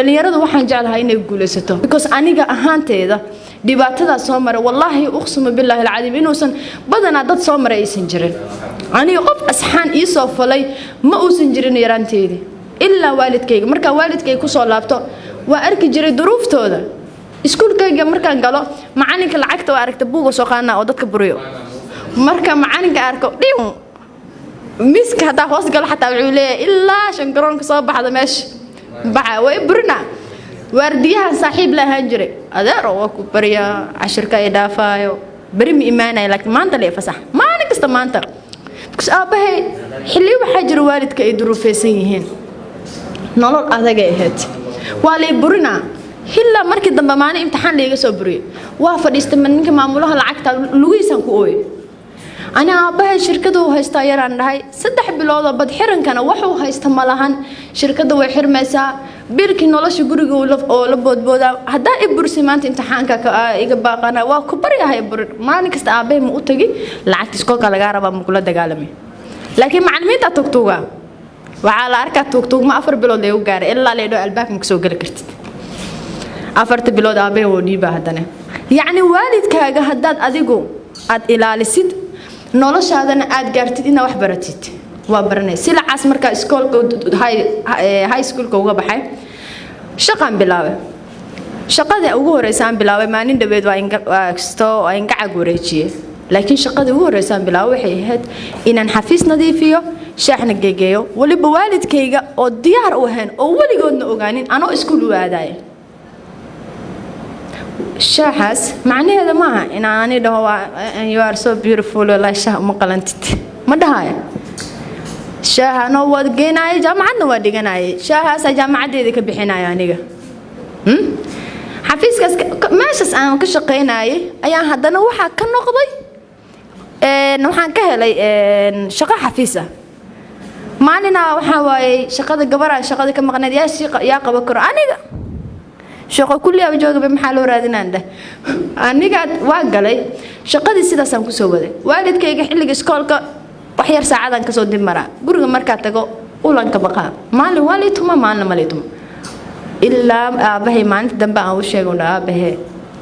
Dhalinyaradu waxaan jeclahay inay guulaysato, because aniga ahaanteeda dhibaatadaas soo maray, wallaahi, uqsimu billaahi alcadiim, inuusan badanaa dad soo maray aysan jirin. Aniga qof asxaan ii soo falay ma uusan jirin yaraanteedii ilaa waalidkayga. Markaa waalidkayga kusoo laabto, waa arki jiray duruuftooda. Iskuulkayga markaan galo, macalinka lacagta waa aragta, buuga soo qaadana oo dadka buriyo. Marka macalinka arko dhiw miiska haddaa hoos galo xataa, wuxuu leeyahay ilaa shan garoonka soo baxda meesha baxa way burina. Waardiyahan saaxiib la ahaan jiray, adeero waa ku baryaa, cashirka ay dhaafaayo, beri ma imaanaya, laakiin maanta lee fasax maalin kasta maanta, because aabbahay xilliyo waxaa jira waalidka ay duruufaysan yihiin, nolol adagay ahayd, waa lay burinaa. Ilaa markii dambe maalin imtixaan layga soo buriyay, waa fadhiistay ninka maamulaha lacagta lugihiisaan ku ooyay. Ani aabbahay shirkadu haystaa yaraan dhahay, 3 biloodoo bad xirankana waxuu haysta ma lahan, shirkadda way xirmaysaa, biilkii nolosha guriga oo la boodboodaa. Haddaa i bursay maanta, imtixaanka iga baaqana, waa ku baryahay burin. Maalin kasta aabbahay ma u tagi, lacagta iskoolka lagaa rabaa ma kula dagaalamay, laakiin macallimiinta tuugtuuga waxaa la arkaa tuugtuugma. 4 bilood lagu gaaray ilaa laydhao albaabka ma kasoo geli kartid. 4ta bilood aabbahay woo dhiibaa haddana. Yacni waalidkaaga haddaad adigu aad ilaalisid, noloshaadana aad gaartid inaad wax baratid, waa baranay. Silacaas markaa iskoolka high schoolka uga baxay, shaqaan bilaabay. Shaqada ugu horeysa aan bilaabay maalin dhaweed waa kasto waa ingacag wareejiyey, laakiin shaqadii ugu horeysa aan bilaabay waxay ahayd inaan xafiis nadiifiyo, shaaxna gegeeyo. Weliba waalidkayga oo diyaar u ahayn oo weligoodna ogaanin anoo iskuul u aadaya. Shaaxaas macnaheeda maaha inaan ani dhaho "You are so beautiful, wallahi shaah uma qalantid," ma dhahayo. Shaahano waad geenaayay, jaamacadna waa dhiganayay, shaahaasaa jaamacaddeeda ka bixinaya. Aniga xafiiskaas meeshaas aan ka shaqaynayay ayaan haddana waxaa ka noqday, waxaan ka helay shaqo xafiis ah. Maalina waxaa waayey shaqada gabaraa shaqada ka maqnayd, yaa yaa qaban karo? Aniga shaqo kulliyaa joogaba, maxaa loo raadinaan dheh, aniga waa galay shaqadii. Sidaasaan kusoo waday. Waalidkayga xilliga iskoolka wax yar saacadaan kasoo dib maraa. Guriga markaa tago ulanka baqaa, maalin waa lii tuma, maalina ma lii tuma, ilaa aabbahay maalinta dambe aan u sheegay dha, "Aabbahe,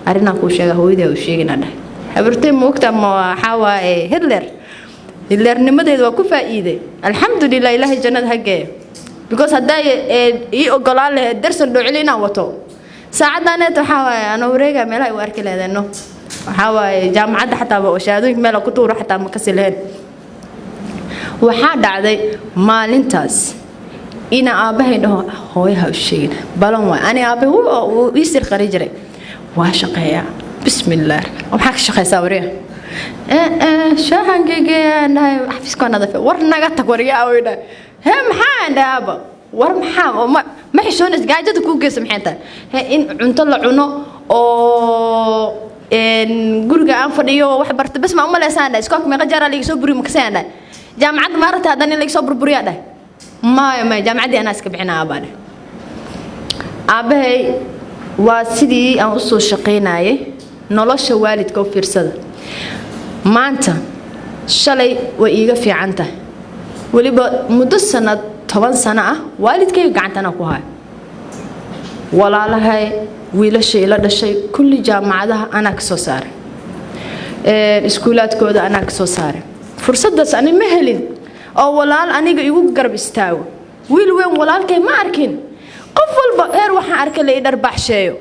arrinaan kuu sheega, hooyadaa u sheegina," dhahay. Habartay moogta ma waxaa waaye Hitler, Hitlernimadeedu waa ku faa'iiday, alxamdulilah, Ilaahay jannada ha geeyo, because hadday ii ogolaan lahayd darsan dhoocili inaan wato saacadaaneet, waxaa waaye anoo wareega meelaha u arki laheedeno, waxaa waaye jaamacadda xataa shahaadooyinka meel ku tuuro xataa ma kasi lahayn. Waxaa dhacday maalintaas ina aabbahay dhaho, "Hooyaha u sheegin, balan waay." Ani aabbahay wuu ii sir qari jiray. Waa shaqeeyaa, bismillaah, maxaa ka shaqeysaa wariya? "Shaahan gegeeyaan," dhahay, "xafiiska waa nadafe." "War naga tag wariya," way dhahay. "Hee, maxaa?" dhahay. "Aaba, war maxaa ma xishoonays? Gaajada kuu geysa maxay tahay? He, in cunto la cuno oo guriga aan fadhiyo wax barta bas ma umaleysaan?" dhahay. "Iskoolka meeqa jeeraa laiga soo buriyo makasayaan?" dhahay. "Jaamacadda maaragtay haddana in laiga soo burburiyaa?" dhahay. "Maya, maya, jaamacaddii anaa iska bixinaa, aabaa," dhahay. Aabbahay waa sidii aan usoo shaqaynayay. Nolosha waalidka u fiirsada maanta, shalay way iiga fiican tahay. Weliba muddo sanad 10 sano ah waalidkayga gacantana ku hayo, walaalahay wiilasha ila dhashay kulli jaamacadaha anaa ka soo saaray, iskuulaadkooda anaa ka soo saaray. Fursaddaas ani ma helin oo walaal aniga igu garab istaago. Wiil weyn walaalkay ma arkin. Qof walba heer waxaan arkay la i dharbaaxsheeyo.